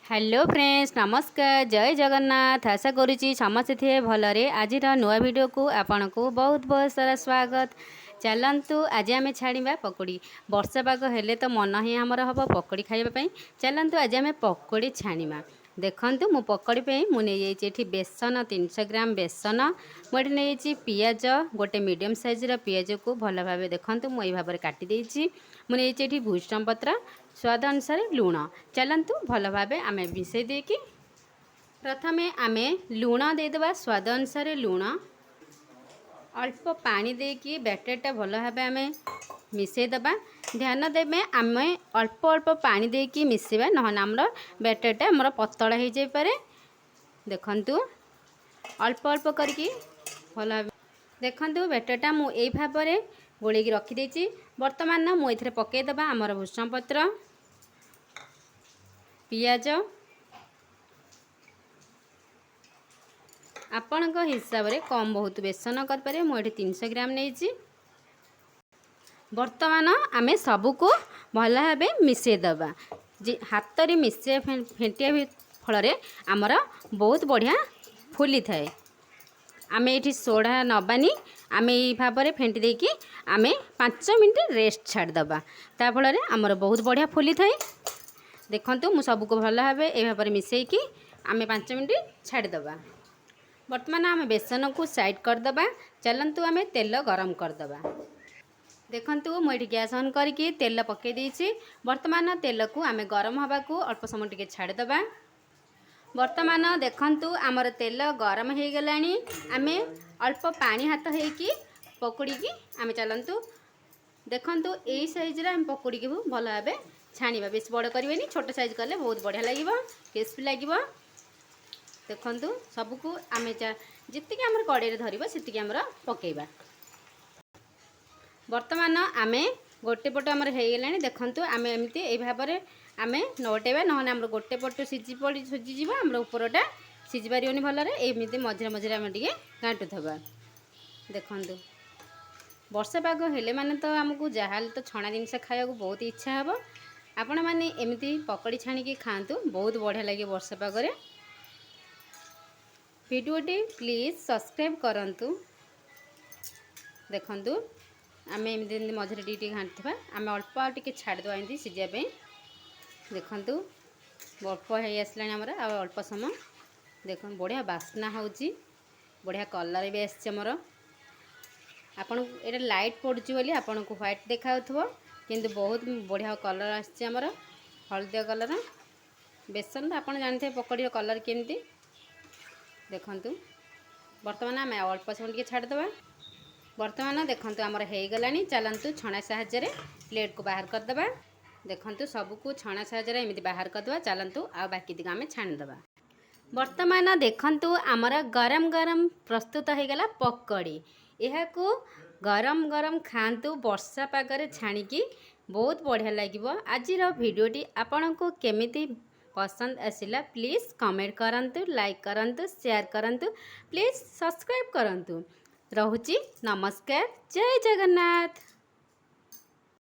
Hello friends, ନମସ୍କାର, ଜୟ ଜଗନ୍ନାଥ। ଆଶା କରୁଛି ସମସ୍ତେ ଥିବେ ଭଲରେ। ଆଜିର ନୂଆ ଭିଡ଼ିଓକୁ ଆପଣଙ୍କୁ ବହୁତ ବହୁତ ସାରା ସ୍ୱାଗତ। ଚାଲନ୍ତୁ, ଆଜି ଆମେ ଛାଣିବା ପକୋଡ଼ି। ବର୍ଷା ପାଗ ହେଲେ ତ ମନ ହିଁ ଆମର ହେବ ପକୋଡ଼ି ଖାଇବା ପାଇଁ। ଚାଲନ୍ତୁ, ଆଜି ଆମେ ପକୋଡ଼ି ଛାଣିବା। ଦେଖନ୍ତୁ, ମୁଁ ପକୋଡ଼ି ପାଇଁ ମୁଁ ନେଇଯାଇଛି ଏଠି ବେସନ, 300 ଗ୍ରାମ ବେସନ। ମୁଁ ଏଠି ନେଇଯାଇଛି ପିଆଜ, ଗୋଟେ ମିଡ଼ିୟମ୍ ସାଇଜ୍ର ପିଆଜକୁ ଭଲ ଭାବେ ଦେଖନ୍ତୁ, ମୁଁ ଏଇ ଭାବରେ କାଟି ଦେଇଛି। ମୁଁ ନେଇଛି ଏଠି ଭୃଷଙ୍ଗ ପତ୍ର, ସ୍ୱାଦ ଅନୁସାରେ ଲୁଣ। ଚାଲନ୍ତୁ, ଭଲ ଭାବେ ଆମେ ମିଶାଇ ଦେଇକି ପ୍ରଥମେ ଆମେ ଲୁଣ ଦେଇଦେବା, ସ୍ୱାଦ ଅନୁସାରେ ଲୁଣ। ଅଳ୍ପ ପାଣି ଦେଇକି ବ୍ୟାଟରଟା ଭଲ ଭାବେ ଆମେ ମିଶାଇ ଦେବା। ଧ୍ୟାନ ଦେବେ, ଆମେ ଅଳ୍ପ ଅଳ୍ପ ପାଣି ଦେଇକି ମିଶାଇବା, ନହେଲେ ଆମର ବ୍ୟାଟରଟା ଆମର ପତଳା ହେଇଯାଇପାରେ। ଦେଖନ୍ତୁ, ଅଳ୍ପ ଅଳ୍ପ କରିକି ଭଲ ଭାବେ ଦେଖନ୍ତୁ, ବ୍ୟାଟରଟା ମୁଁ ଏଇ ଭାବରେ ଗୋଳେଇକି ରଖିଦେଇଛି। ବର୍ତ୍ତମାନ ମୁଁ ଏଥିରେ ପକାଇଦେବା ଆମର ଭୃଷଙ୍ଗ ପତ୍ର, ପିଆଜ। ଆପଣଙ୍କ ହିସାବରେ କମ୍ ବହୁତ ବେସନ କରିପାରିବେ। ମୁଁ ଏଠି 300 ଗ୍ରାମ ନେଇଛି। ବର୍ତ୍ତମାନ ଆମେ ସବୁକୁ ଭଲ ଭାବେ ମିଶାଇଦେବା ଯେ ହାତରେ ମିଶାଇ ଫେଣ୍ଟିବା ଫଳରେ ଆମର ବହୁତ ବଢ଼ିଆ ଫୁଲିଥାଏ। ଆମେ ଏଇଠି ସୋଢ଼ା ନେବାନି। ଆମେ ଏଇ ଭାବରେ ଫେଣ୍ଟି ଦେଇକି ଆମେ 5 ମିନିଟ୍ ରେଷ୍ଟ ଛାଡ଼ିଦେବା। ତା ଫଳରେ ଆମର ବହୁତ ବଢ଼ିଆ ଫୁଲିଥାଏ। ଦେଖନ୍ତୁ, ମୁଁ ସବୁକୁ ଭଲ ଭାବେ ଏଇ ଭାବରେ ମିଶାଇକି ଆମେ 5 ମିନିଟ୍ ଛାଡ଼ିଦେବା। ବର୍ତ୍ତମାନ ଆମେ ବେସନକୁ ସାଇଡ଼୍ କରିଦେବା। ଚାଲନ୍ତୁ, ଆମେ ତେଲ ଗରମ କରିଦେବା। ଦେଖନ୍ତୁ, ମୁଁ ଏଠି ଗ୍ୟାସ୍ ଅନ୍ କରିକି ତେଲ ପକାଇ ଦେଇଛି। ବର୍ତ୍ତମାନ ତେଲକୁ ଆମେ ଗରମ ହେବାକୁ ଅଳ୍ପ ସମୟ ଟିକେ ଛାଡ଼ିଦେବା। ବର୍ତ୍ତମାନ ଦେଖନ୍ତୁ, ଆମର ତେଲ ଗରମ ହେଇଗଲାଣି। ଆମେ ଅଳ୍ପ ପାଣି ହାତ ହେଇକି ପକୁଡ଼ିକି ଆମେ ଚାଲନ୍ତୁ, ଦେଖନ୍ତୁ, ଏଇ ସାଇଜ୍ରେ ଆମେ ପକୁଡ଼ିକି ଭଲ ଭାବେ ଛାଣିବା। ବେଶୀ ବଡ଼ କରିବେନି, ଛୋଟ ସାଇଜ୍ କଲେ ବହୁତ ବଢ଼ିଆ ଲାଗିବ, କ୍ରିସ୍ପି ଲାଗିବ। ଦେଖନ୍ତୁ, ସବୁକୁ ଆମେ ଯେତିକି ଆମର କଡ଼େଇରେ ଧରିବ, ସେତିକି ଆମର ପକାଇବା। ବର୍ତ୍ତମାନ ଆମେ ଗୋଟେ ପଟ ଆମର ହେଇଗଲାଣି। ଦେଖନ୍ତୁ, ଆମେ ଏମିତି ଏଇ ଭାବରେ ଆମେ ନଉଟେଇବା, ନହେଲେ ଆମର ଗୋଟେ ପଟ ସିଝିଯିବ, ଆମର ଉପରଟା ସିଝି ପାରିବନି ଭଲରେ। ଏମିତି ମଝିରେ ମଝିରେ ଆମେ ଟିକେ ଘାଣ୍ଟୁଥିବା। ଦେଖନ୍ତୁ, ବର୍ଷା ପାଗ ହେଲେ ମାନେ ତ ଆମକୁ ଯାହାହେଲେ ତ ଛଣା ଜିନିଷ ଖାଇବାକୁ ବହୁତ ଇଚ୍ଛା ହେବ। ଆପଣମାନେ ଏମିତି ପକୋଡ଼ି ଛାଣିକି ଖାଆନ୍ତୁ, ବହୁତ ବଢ଼ିଆ ଲାଗିବ ବର୍ଷା ପାଗରେ। ଭିଡ଼ିଓଟି ପ୍ଲିଜ୍ ସବସ୍କ୍ରାଇବ୍ କରନ୍ତୁ। ଦେଖନ୍ତୁ, ଆମେ ଏମିତି ଏମିତି ମଝିରେ ଟିକେ ଟିକେ ଘାଣ୍ଟୁଥିବା। ଆମେ ଅଳ୍ପ ଆଉ ଟିକେ ଛାଡ଼ିଦେବା ଏମିତି ସିଝିବା ପାଇଁ। ଦେଖନ୍ତୁ, ଅଳ୍ପ ହେଇ ଆସିଲାଣି ଆମର, ଆଉ ଅଳ୍ପ ସମୟ। ଦେଖନ୍ତୁ, ବଢ଼ିଆ ବାସ୍ନା ହେଉଛି, ବଢ଼ିଆ କଲର୍ ବି ଆସିଛି ଆମର। ଆପଣଙ୍କୁ ଏଇଟା ଲାଇଟ୍ ପଡ଼ୁଛି ବୋଲି ଆପଣଙ୍କୁ ହ୍ୱାଇଟ୍ ଦେଖାଯାଉଥିବ, କିନ୍ତୁ ବହୁତ ବଢ଼ିଆ କଲର୍ ଆସିଛି ଆମର, ହଳଦିଆ କଲର୍। ବେସନ ତ ଆପଣ ଜାଣିଥିବେ ପକୋଡ଼ିର କଲର୍ କେମିତି। ଦେଖନ୍ତୁ, ବର୍ତ୍ତମାନ ଆମେ ଆଉ ଅଳ୍ପ ସମୟ ଟିକେ ଛାଡ଼ିଦେବା। ବର୍ତ୍ତମାନ ଦେଖନ୍ତୁ, ଆମର ହେଇଗଲାଣି। ଚାଲନ୍ତୁ, ଛଣା ସାହାଯ୍ୟରେ ପ୍ଲେଟ୍କୁ ବାହାର କରିଦେବା। ଦେଖନ୍ତୁ, ସବୁକୁ ଛଣା ସାହାଯ୍ୟରେ ଏମିତି ବାହାର କରିଦେବା। ଚାଲନ୍ତୁ, ଆଉ ବାକି ଦିକ ଆମେ ଛାଣିଦେବା। ବର୍ତ୍ତମାନ ଦେଖନ୍ତୁ, ଆମର ଗରମ ଗରମ ପ୍ରସ୍ତୁତ ହେଇଗଲା ପକୋଡ଼ି। ଏହାକୁ ଗରମ ଗରମ ଖାଆନ୍ତୁ ବର୍ଷା ପାଗରେ ଛାଣିକି, ବହୁତ ବଢ଼ିଆ ଲାଗିବ। ଆଜିର ଭିଡ଼ିଓଟି ଆପଣଙ୍କୁ କେମିତି ପସନ୍ଦ ଆସିଲା, ପ୍ଲିଜ୍ କମେଣ୍ଟ କରନ୍ତୁ, ଲାଇକ୍ କରନ୍ତୁ, ସେୟାର କରନ୍ତୁ, ପ୍ଲିଜ୍ ସବସ୍କ୍ରାଇବ୍ କରନ୍ତୁ। ରହୁଛି, ନମସ୍କାର, ଜୟ ଜଗନ୍ନାଥ।